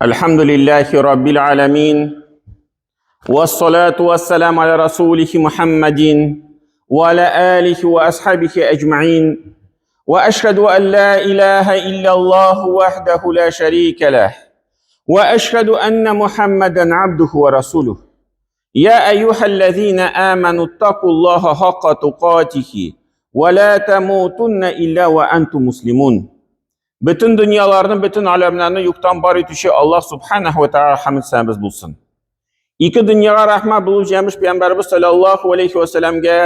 الحمد لله رب العالمين والصلاة والسلام على رسوله محمد وعلى آله وأصحابه أجمعين وأشهد أن لا إله إلا الله وحده لا شريك له وأشهد أن محمدا عبده ورسوله يا أيها الذين آمنوا اتقوا الله حق تقاته ولا تموتن إلا وأنتم مسلمون Бөтен дөньяларны, бөтен аләмнәрне юктан бар итүче Аллаһ субханаху ва тааля хәмд сәнәбез булсын. Ике дөньяга рәхмәт булып җәмеш пәйгамбәребез саллаллаһу алейхи ва сәлламгә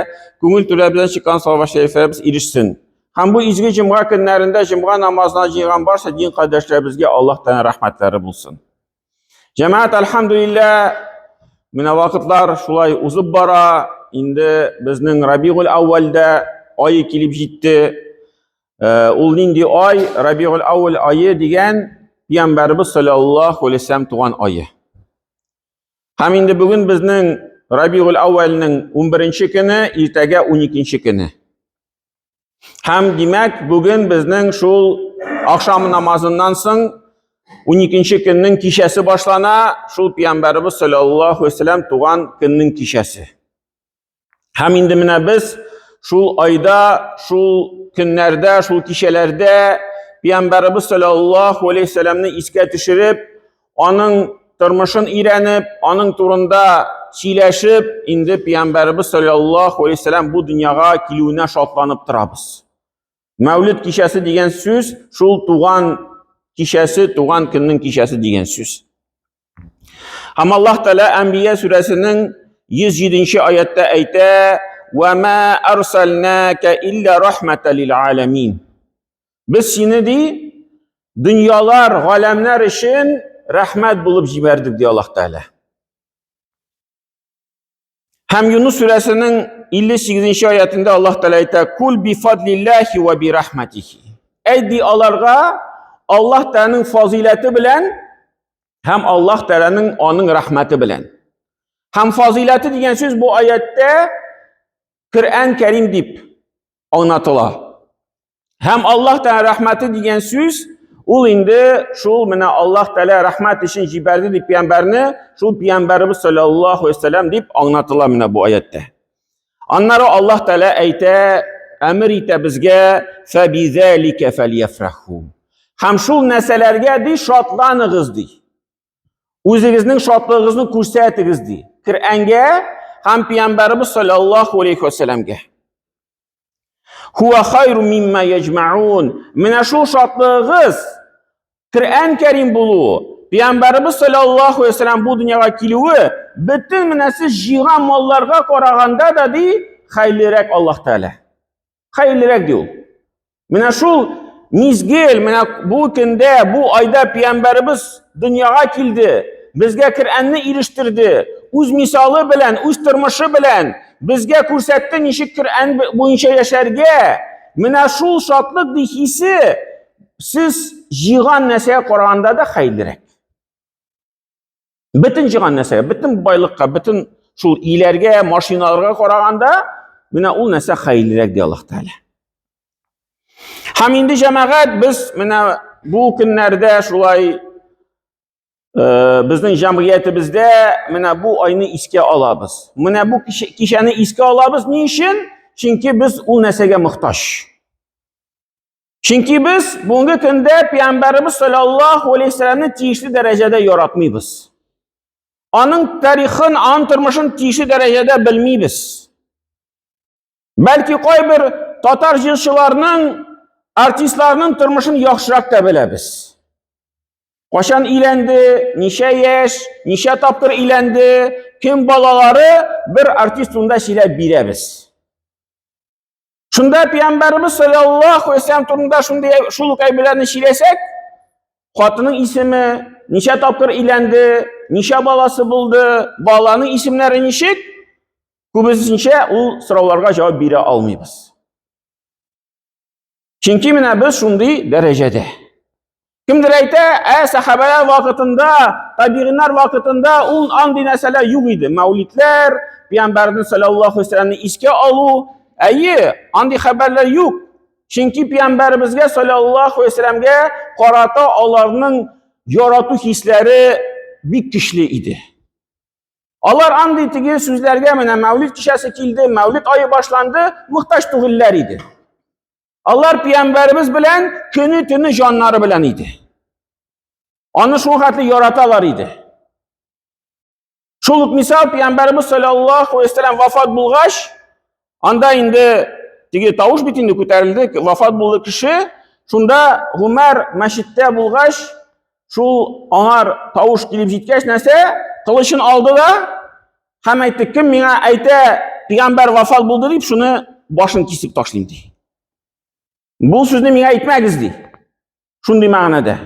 күңел түрәбездән чыккан салават шәрифләребез ирешсен. Һәм бу изге җомга көннәрендә җомга намазына җыйган барча дин кардәшләребезгә Аллаһ Тәгалә рәхмәтләре булсын. Җәмәгать, альхамдулилла, менә вакытлар шулай узып бара. Инде безнең Рабигуль әүвәлдә ае килеп җитте. Ул нинди ай? Рабигуль әүвәл ае дигән Пәйгамбәребез саллаллаһу алейһи вәсәлләм туган ае. Һәм инде бүген безнең Рабигуль әүвәлнең 11 көне, иртәгә 12 көне. Һәм димәк, бүген безнең шул ахшам намазыннан соң 12 көннең кичәсе башлана, шул пәйгамбәребез саллаллаһу алейһи вәсәлләм туган көннең кичәсе. Һәм инде менә без шул айда, шул көннәрдә, шул кичәләрдә пәйгамбәребез саллаллаһу алейһи вәсәлләмне искә төшереп, аның тормышын өйрәнеп, аның турында сөйләшеп, инде пәйгамбәребез саллаллаһу алейһи вәсәлләм бу дөньяга килүенә шатланып торабыз. Мәүлид кичәсе дигән сүз шул туган кичәсе, туган көннең кичәсе дигән сүз. Һәм Аллаһ Тәгалә Әнбия сүрәсенең 107 аятта әйтә: "Ва ма арсалнака илля рахматан лил аламин." Без сине ди дөньялар, галәмнәр өчен рәхмәт булып җибәрдек ди Аллаһ Тәгалә. Һәм Юнус сүрәсенең 58 нче аятында Аллаһ Тәгалә әйтә: "Кул би фадлиллахи ва би рахматихи." Әйт ди аларга Аллаһ Тәгаләнең фазыйләте белән һәм Аллаһ Тәгаләнең аның рәхмәте белән. Һәм фазыйләте дигән сүз бу аяттә Коръән Кәрим дип аңлатыла. Һәм Аллаһ Тәгалә рәхмәте дигән сүз ул инде шул менә Аллаһ Тәгалә рәхмәт өчен җибәрде дип пәйгамбәрне, шул пәйгамбәребез саллаллаһу алейһи вәсәлләм дип аңлатыла менә бу аяттә. Аннары Аллаһ Тәгалә әйтә, әмер итә безгә фәбизалика фәльяфраху. Һәм шул нәрсәләргә ди шатланыгыз ди. Үзегезнең шатлыгыгызны күрсәтегез ди. Коръәнгә һәм пәйгамбәребез саллаллаһу алейһи вәсәлләмгә. Хуа хайру мимма яҗмаун. Менә шул шатлыгыгыз Коръән Кәрим булуы, Пәйгамбәребез саллаллаһу алейһи вәсәлләм бу дөньяга килүе бөтен менә сез җыйган малларга караганда да ди хәерлерәк Аллаһ Тәгалә. Хәерлерәк ди ул. Менә шул мизгел, менә бу көндә, бу айда пәйгамбәребез дөньяга килде, безгә Коръәнне ирештерде, үз мисалы белән, үз тормышы белән безгә күрсәтте, ничек Коръән буенча яшәргә. Менә шул шатлык ди хисе сез җыйган нәрсәгә караганда да хәерлерәк. Бөтен җыйган нәрсәгә, бөтен байлыкка, бөтен шул иләргә, машиналарга караганда, менә ул нәрсә хәерлерәк ди Аллаһ Тәгалә. Һәм инде җәмәгать без менә бу көннәрдә шулай безнең җәмгыятебездә менә бу айны искә алабыз. Менә бу кичәне искә алабыз ни өчен? Чөнки без ул нәрсәгә мохтаҗ. Чөнки без бүгенге көндә пәйгамбәребез саллаллаһу алейһи вәсәлләмне тиешле дәрәҗәдә яратмыйбыз. Аның тарихын, аның тормышын тиешле дәрәҗәдә белмибез. Бәлки кайбер татар җырчыларының, артистларның тормышын яхшырак та беләбез. Кашан өйләнде, ничә яшь, ничә тапкыр өйләнде, кем балалары бер артист турында сөйләп бирәбез. Шунда пәйгамбәребез саллаллаһу алейһи вәсәлләм турында шундый шул ук әйберләрне сөйләсәк, хатының исеме, ничә тапкыр өйләнде, ничә баласы булды, баланың исемнәре ничек? Күбесенчә ул сорауларга җавап бирә алмыйбыз. Чөнки менә без шундый дәрәҗәдә. Кемдер әйтә, ә сәхабәләр вакытында, табигыннар вакытында ул андый нәрсәләр юк иде. Мәүлидләр, пәйгамбәрнең саллаллаһу алейһи вәсәлләмне искә алу, әйе, андый хәбәрләр юк. Чөнки пәйгамбәребезгә саллаллаһу алейһи вәсәлләмгә карата аларның ярату хисләре бик көчле иде. Алар андый теге сүзләргә менә Мәүлид кичәсе килде, Мәүлид ае башланды, мохтаҗ түгелләр иде. Алар пәйгамбәребез белән көне төне җаннары белән иде. Аны шул хәтле яраталар иде. Шул ук мисал пәйгамбәребез саллаллаһу алейһи вәсәлләм вафат булгач, анда инде теге тавыш бит инде күтәрелде, вафат булды кеше, шунда Гумар мәчеттә булгач, шул аңар тавыш килеп җиткәч, нәрсә? Кылычын алды да һәм әйтте, кем миңа әйтә, пәйгамбәр вафат булды дип, шуны башын кисеп ташлыйм ди. Бу сүзне миңа әйтмәгез ди. Шундый мәгънәдә.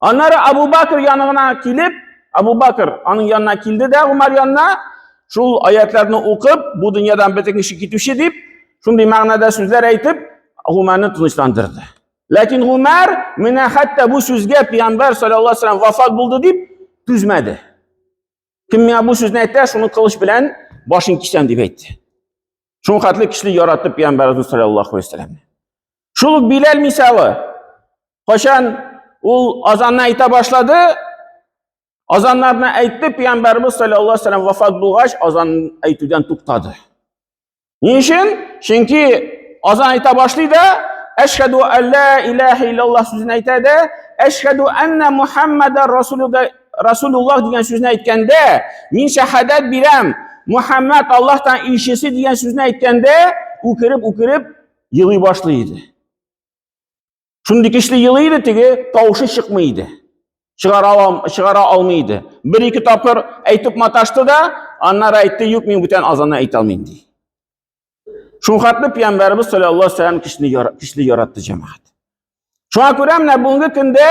Аннары Абу Бакр янына килеп, Абу Бакр аның янына килде дә Умар янына, шул аятларны укып, бу дөньядан бөтен кеше китүче дип, шундый мәгънәдә сүзләр әйтеп, Гумарны тынычландырды. Ләкин Гумар менә хәтта бу сүзгә пәйгамбәр саллаллаһу алейһи вәсәлләм вафат булды дип түзмәде. Кем миңа бу сүзне әйтә, шуны кылыч белән башын кисәм дип әйтте. Шул хәтле көчле яратты пәйгамбәребез саллаллаһу алейһи вәсәлләм. Шул ук Биләл мисалы. Кайчан ул азанны әйтә башлады, азаннарны әйтте, пәйгамбәребез саллаллаһу алейһи вәсәлләм вафат булгач, азан әйтүдән туктады. Ни өчен? Чөнки азан әйтә башлый да, әшһәду алла илаһа иллаллаһ сүзен әйтә дә, әшһәду анна Мухаммадар Расулуллаһ дигән сүзне әйткәндә, мин шәһадәт бирәм, Мухаммад Аллаһтан илчесе дигән сүзне әйткәндә, үкереп-үкереп елый башлый иде. Шундый көчле елый иде, теге тавышы чыкмый иде. Чыгара алам, чыгара алмый иде. Бер-ике тапкыр әйтеп маташты да, аннары әйтте, юк, мин бүтән азанны әйтә алмыйм ди. Шул хәтле пәйгамбәребез саллаллаһу алейһи вәсәлләм көчле яратты җәмәгать. Шуңа күрә менә бүгенге көндә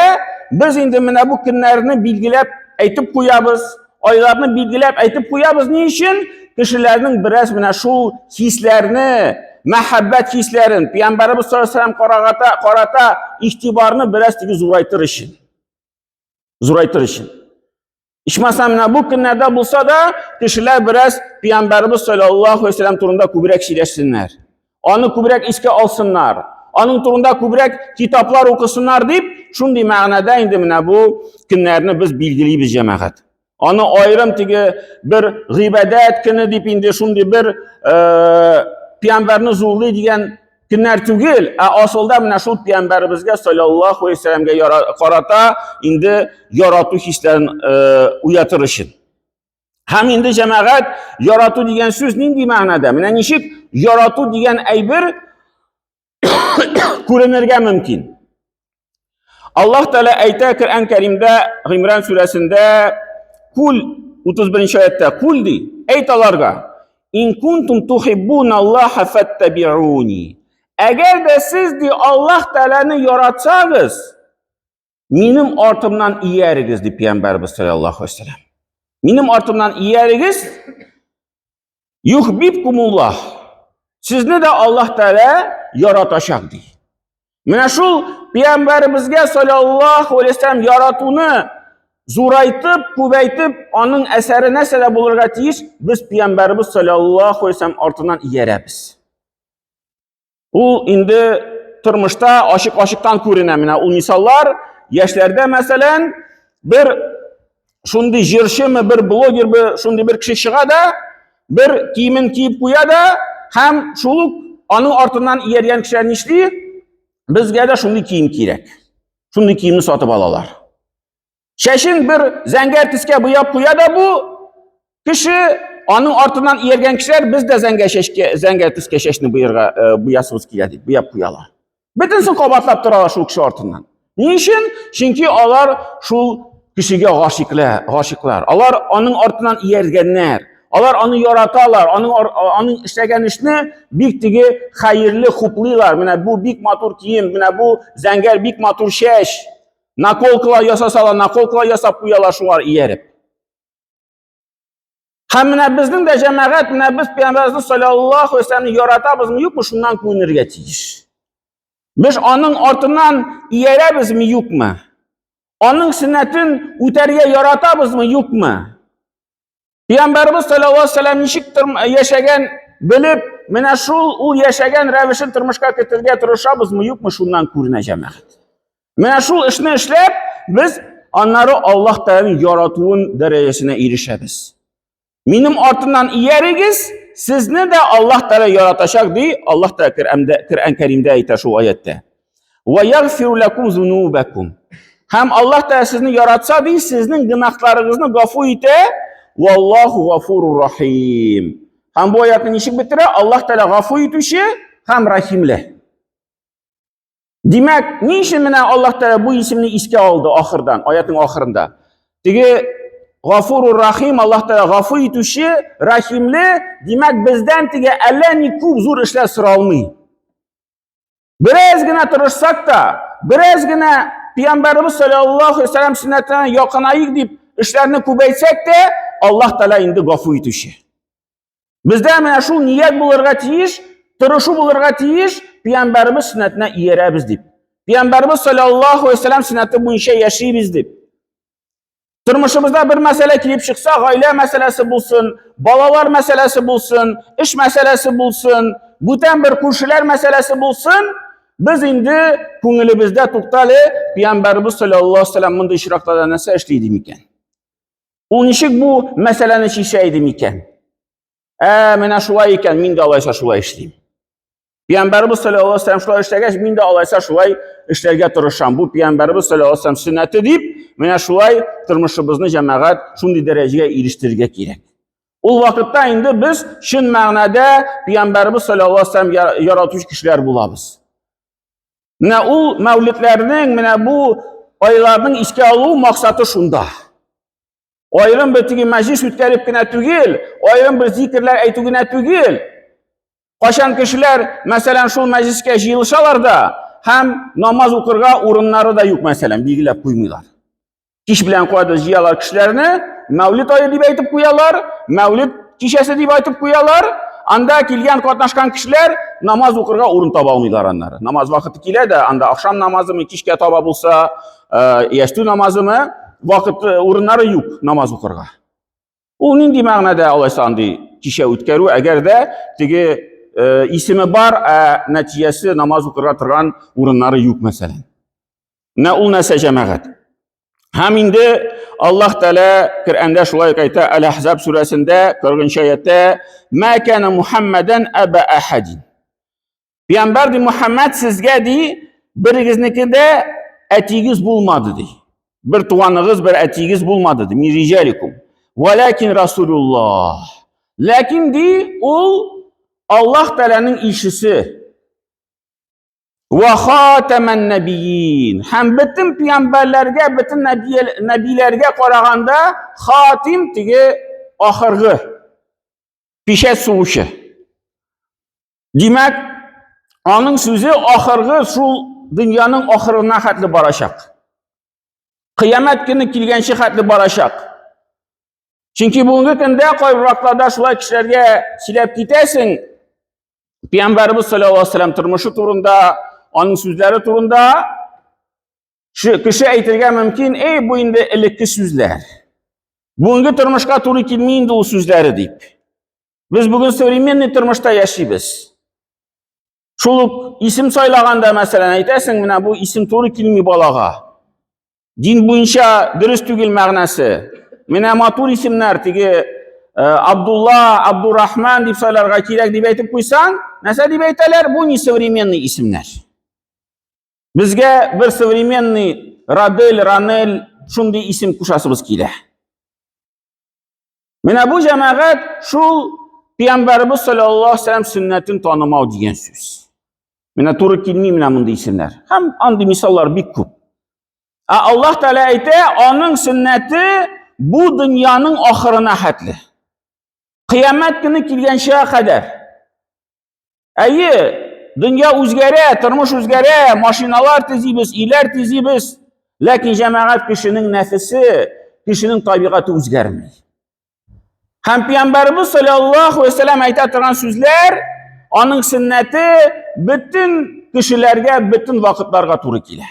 без инде менә бу көннәрне билгеләп әйтеп куябыз, айларны билгеләп әйтеп куябыз. Ни өчен? Кешеләрнең бераз менә шул хисләрне, мәхәббәт хисләрен, Пәйгамбәребез саллаллаһу алейһи вәсәлләм карагата, карата игътибарны бераз теге зурайтыр өчен. Зурайтыр өчен. Ичмасам менә бу көннәрдә булса да, кешеләр бераз Пәйгамбәребез саллаллаһу алейһи вәсәлләм турында күбрәк сөйләшсеннәр. Аны күбрәк искә алсыннар. Аның турында күбрәк китаплар укысыннар дип, шундый мәгънәдә инде менә бу көннәрне без билгелибез җәмәгать. Аны аерым теге бер гыйбадәт көне дип инде шундый бер э, пәйгамбәрне зурлый дигән көннәр түгел, ә асылда менә шул пәйгамбәребезгә саллаллаһу алейһи вәсәлләмгә карата инде ярату хисләрен э, уятыр өчен. Һәм инде җәмәгать ярату дигән сүз нинди мәгънәдә? Менә ничек ярату дигән әйбер күренергә мөмкин. Аллаһ Тәгалә әйтә Коръән Кәримдә, Гыймран сүрәсендә, Кул 31 аятта, Кул ди, әйт аларга, Ин кунтум тухиббун Аллаһа фаттабиуни. Әгәр дә сез ди Аллаһ Тәгаләне яратсагыз, минем артымнан иярегез, ди Пәйгамбәрбез саллаллаһу алейһи вәсәлләм. Минем артымнан иярегез, юхбибкумуллаһ. Сезне дә Аллаһ Тәгалә яратачак ди. Менә шул Пәйгамбәребезгә саллаллаһу алейһи вәсәлләм яратуны зурайтып, күбәйтеп, аның әсәре нәрсәдә булырга тиеш? Без Пәйгамбәребез саллаллаһу алейһи вәсәлләм артыннан иярәбез. Ул инде тормышта ачык-ачыктан күренә. Менә ул мисаллар яшьләрдә, мәсәлән, бер шундый җырчымы, бер блогермы, шундый бер кеше чыга да, бер киемен киеп куя да, һәм шул ук аның артыннан ияргән кешеләр нишли? Безгә дә шундый кием кирәк. Шундый киемне сатып алалар. Чәчен бер зәңгәр төскә буяп куя да бу кеше, аның артыннан ияргән кешеләр без дә зәңгәр чәчкә, зәңгәр төскә чәчне буярга э, буясыбыз килә дип буяп куялар. Бөтенсен кабатлап торалар шул кеше артыннан. Ни өчен? Чөнки алар шул кешегә гашыйклар, гашыйклар. Алар аның артыннан ияргәннәр. Алар аны яраталар, аның аның эшләгән эшне бик теге хәерле хуплыйлар. Менә бу бик матур кием, менә бу зәңгәр бик матур чәч. Наколкалар ясасалар, наколкалар ясап куялар шуңар ияреп. Һәм менә безнең дә җәмәгать, менә без Пәйгамбәребезне саллаллаһу алейһи вәсәлләмне яратабызмы, юкмы, шуннан күренергә тиеш. Без аның артыннан иярәбезме, юкмы? Аның сөннәтен үтәргә яратабызмы, юкмы? Пәйгамбәребез саллаллаһу алейһи вәсәлләм ничек яшәгән белеп, менә шул ул яшәгән рәвешен тормышка кертергә тырышабызмы, юкмы, шуннан күренә җәмәгать. Менә шул эшне эшләп, без аннары Аллаһ Тәгаләнең яратуын дәрәҗәсенә ирешәбез. Минем артыннан иярегез, сезне дә Аллаһ Тәгалә яратачак, ди Аллаһ Тәгалә Коръәндә, Коръән Кәримдә әйтә шул аяттә. Ва ягфиру лакум зунубакум. Һәм Аллаһ Тәгалә сезне яратса, ди, сезнең гөнаһларыгызны гафу итә. Валлаху гафурур рахим. Һәм бу аятны ничек бетерә? Аллаһ Тәгалә гафу итүче һәм рахимле. Димәк, ни өчен менә Аллаһ Тәгалә бу исемне искә алды ахырдан, аятның ахырында? Теге Гафурур Рахим, Аллаһ Тәгалә гафу итүче, рахимле, димәк, бездән теге әллә ни күп зур эшләр соралмый. Бераз генә тырышсак та, бераз генә Пәйгамбәребез саллаллаһу алейһи вәсәлләм сөннәтенә якынаек дип эшләрне күбәйтсәк тә, Аллаһ Тәгалә инде гафу итүче. Бездә менә шул ният булырга тиеш, тырышу булырга тиеш, пәйгамбәребез сөннәтенә иярәбез дип. Пәйгамбәребез саллаллаһу алейһи вәсәлләм сөннәте буенча яшибез дип. Тормышыбызда бер мәсьәлә килеп чыкса, гаилә мәсьәләсе булсын, балалар мәсьәләсе булсын, эш мәсьәләсе булсын, бүтән бер күршеләр мәсьәләсе булсын, без инде күңелебездә туктале, пәйгамбәребез саллаллаһу алейһи вәсәлләм мондый очракта да нәрсә эшли иде микән? Ул ничек бу мәсьәләне чишә иде микән? Ә, менә шулай икән, мин дә алайса шулай эшлим. Пәйгамбәребез саллаллаһу алейһи вәсәлләм шулай эшләгәч, мин дә алайса шулай эшләргә тырышам. Бу пәйгамбәребез саллаллаһу алейһи вәсәлләм сөннәте дип, менә шулай тормышыбызны җәмәгать шундый дәрәҗәгә ирештерергә кирәк. Ул вакытта инде без чын мәгънәдә пәйгамбәребез саллаллаһу алейһи вәсәлләм яратучы кешеләр булабыз. Менә ул мәүледләрнең, менә бу айларның искә алу максаты шунда. Аерым бер теге мәҗлис үткәреп кенә түгел, аерым бер зикерләр әйтү генә түгел. Кайчан кешеләр, мәсәлән, шул мәҗлискә җыелышалар да, һәм намаз укырга урыннары да юк, мәсәлән, билгеләп куймыйлар. Кич белән куяды җыялар кешеләрне, Мәүлид ае дип әйтеп куялар, Мәүлид кичәсе дип әйтеп куялар. Анда килгән катнашкан кешеләр намаз укырга урын таба алмыйлар аннары. Намаз вакыты килә дә, анда ахшам намазымы, кичкә таба булса, э, ястү намазымы, вакыт э, урыннары юк намаз укырга. Ул нинди мәгънәдә алайса андый кичә үткәрү, әгәр дә теге э, исеме бар, ә нәтиҗәсе намаз укырга торган урыннары юк мәсәлән. Менә ул нәрсә җәмәгать. Һәм инде Аллаһ Тәгалә Коръәндә шулай ук әйтә, Әл-Әхзаб сүрәсендә 40 аятта, "Ма кана Мухаммадан аба ахадин". Пәйгамбәр ди Мухаммад сезгә ди, берегезнеке дә әтигез булмады ди. Бер туганыгыз, бер әтигез булмады ди. Мин риҗаликум. Валакин Расулуллаһ. Ләкин ди ул Аллаһ Тәгаләнең илчесе. Ва хатаман набиин. Һәм бөтен пәйгамбәрләргә, бөтен нәбиләргә караганда хатим теге ахыргы пичәт сугучы. Димәк, аның сүзе ахыргы шул дөньяның ахырына хәтле барачак. Кыямәт көне килгәнче хәтле барачак. Чөнки бүгенге көндә кайбер вакытларда шулай кешеләргә сөйләп китәсең, Пәйгамбәребез саллаллаһу алейһи вәсәлләм тормышы турында, аның сүзләре турында кеше әйтергә мөмкин, эй, бу инде элекке сүзләр. Бүгенге тормышка туры килми инде ул сүзләре дип. Без бүген современный тормышта яшибез. Шул ук исем сайлаганда, мәсәлән, әйтәсең, менә бу исем туры килми балага. Дин буенча дөрес түгел мәгънәсе. Менә матур исемнәр, теге э, Абдулла, Абдурахман дип сайларга кирәк дип әйтеп куйсаң, нәрсә дип әйтәләр? Бу не современный исемнәр. Безгә бер современный Радель, Ранель шундый исем кушасыбыз килә. Менә бу җәмәгать шул Пәйгамбәребез саллаллаһу алейһи вәсәлләм сөннәтен танымау дигән сүз. Менә туры килми менә мондый исемнәр. Һәм андый мисаллар бик күп. Ә Аллаһ Тәгалә әйтә, аның сөннәте бу дөньяның ахырына хәтле. Кыямәт көне килгәнчә кадәр. Әйе, дөнья үзгәрә, тормыш үзгәрә, машиналар төзибез, өйләр төзибез. Ләкин җәмәгать кешенең нәфесе, кешенең табигате үзгәрми. Һәм Пәйгамбәребез саллаллаһу алейһи вәсәлләм әйтә торган сүзләр, аның сөннәте бөтен кешеләргә, бөтен вакытларга туры килә.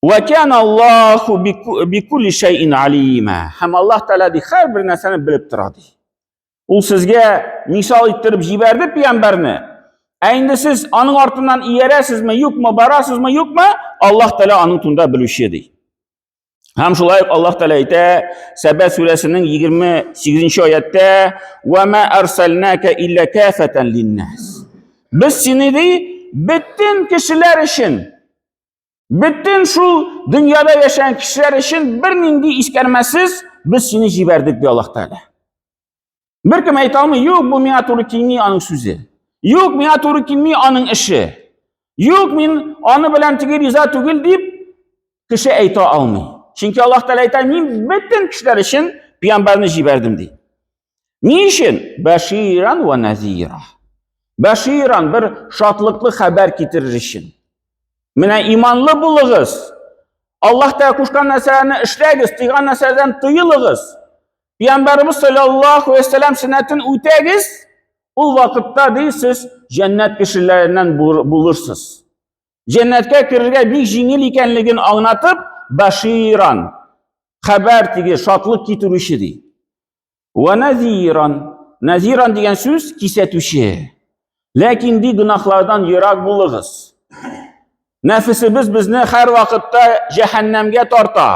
Ва кана Аллаһу бикулли шәйин алима. Һәм Аллаһ Тәгалә ди һәрбер нәрсәне белеп тора ди. Ул сезгә мисал иттереп җибәрде пәйгамбәрне. Ә инде сез аның артыннан иярәсезме, юкмы, барасызмы, юкмы, Аллаһ Тәгалә аның турында белүче ди. Һәм шулай ук Аллаһ Тәгалә әйтә, Сәбә сүрәсенең 28 аятта: "Ва ма арсалнака илля кафатан линнас". Без сине ди, бөтен кешеләр өчен, бөтен шул дөньяда яшәгән кешеләр өчен бернинди искәрмәсез без сине җибәрдек, ди Аллаһ Тәгалә. Беркем әйтә алмый, юк, бу миңа туры килми аның сүзе. Юк, миңа туры килми аның эше. Юк, мин аны белән теге риза түгел дип кеше әйтә алмый. Чөнки Аллаһ Тәгалә әйтә, мин бөтен кешеләр өчен пәйгамбәрне җибәрдем ди. Ни өчен? Баширан ва назира. Баширан бер шатлыклы хәбәр китерер өчен. Менә иманлы булыгыз. Аллаһ Тәгалә кушкан нәрсәләрне эшләгез, тыйган нәрсәләрдән тыелыгыз. Пәйгамбәребез саллаллаһу алейһи вәсәлләм сөннәтен үтәгез, ул вакытта ди сез җәннәт кешеләреннән булырсыз. Җәннәткә керергә бик җиңел икәнлеген аңлатып, баширан хәбәр теге шатлык китерүче ди. Ва назиран, назиран дигән сүз кисәтүче. Ләкин ди гөнаһлардан ерак булыгыз. Нәфесебез безне һәр вакытта җәһәннәмгә тарта.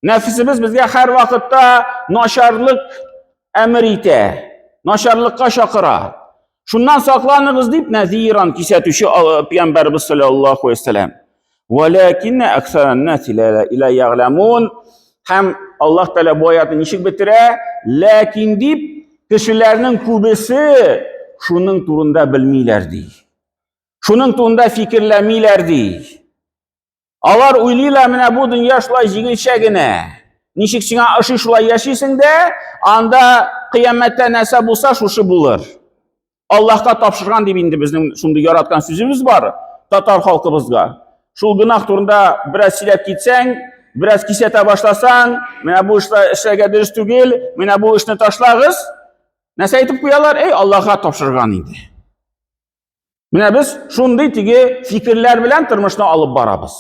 Нәфесебез безгә һәр вакытта начарлык әмер итә, начарлыкка чакыра. Шуннан сакланыгыз дип нәзиран кисәтүче пәйгамбәрбез саллаллаһу алейһи вәсәлләм. Валакинна аксаран наси ла ягъламун. Һәм Аллаһ Тәгалә бу аятны ничек бетерә? Ләкин дип кешеләрнең күбесе шуның турында белмиләр ди. Шуның турында фикерләмиләр ди. Алар уйлыйлар, менә бу дөнья шулай җиңелчә генә. Ничек сиңа ошый шулай яшисең дә, анда кыямәттә нәрсә булса, шушы булыр. Аллаһка тапшырган дип инде безнең шундый яраткан сүзебез бар татар халкыбызга. Шул гөнаһ турында бераз сөйләп китсәң, бераз кисәтә башласаң, менә бу эшләр эшләргә дөрес түгел, менә бу эшне ташлагыз. Нәрсә әйтеп куялар? Эй, Аллаһка тапшырган инде. Менә без шундый теге фикерләр белән тормышны алып барабыз.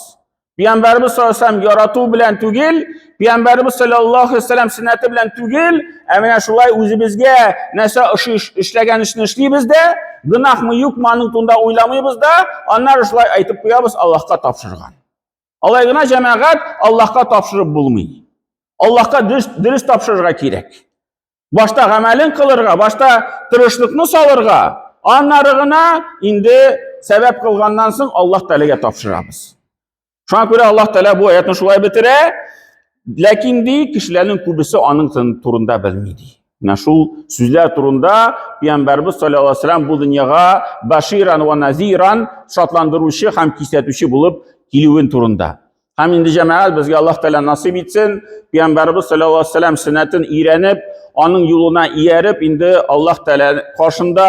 Пәйгамбәребез саллаллаһу алейһи ярату белән түгел, Пәйгамбәребез саллаллаһу алейһи вәсәлләм сөннәте белән түгел, ә менә шулай үзебезгә нәрсә ошый эшләгән эшне эшлибез дә, гөнаһмы юкмы аның турында уйламыйбыз да, аннары шулай әйтеп куябыз, Аллаһка тапшырган. Алай гына җәмәгать Аллаһка тапшырып булмый. Аллаһка дөрес, дөрес тапшырырга кирәк. Башта гамәлен кылырга, башта тырышлыкны салырга, аннары гына инде сәбәп кылганнан соң Аллаһ Тәгаләгә тапшырабыз. Шуңа күрә Аллаһ Тәгалә бу аятны шулай бетерә, ләкин ди кешеләрнең күбесе аның турында белми ди. Менә шул сүзләр турында Пәйгамбәрбез саллаллаһу алейһи вәсәлләм бу дөньяга баширан ва назиран шатландыручы һәм кисәтүче булып килүен турында. Һәм инде җәмәгать безгә Аллаһ Тәгалә насыйп итсен, Пәйгамбәребез саллаллаһу алейһи вәсәлләм сөннәтен өйрәнеп, аның юлына ияреп, инде Аллаһ Тәгалә каршында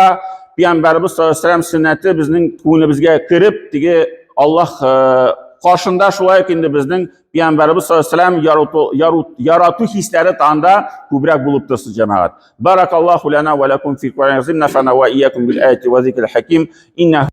Пәйгамбәребез саллаллаһу алейһи вәсәлләм сөннәте безнең күңелебезгә кереп, теге Аллаһ э, каршында шулай ук инде безнең Пәйгамбәребез саллаллаһу алейһи вәсәлләм ярату хисләре тагында күбрәк булып торсын, җәмәгать. Баракаллаһу лана ва лакум фи Кур'анил азим, нафана ва иякум бил аяти ва зикрил хаким. Иннаху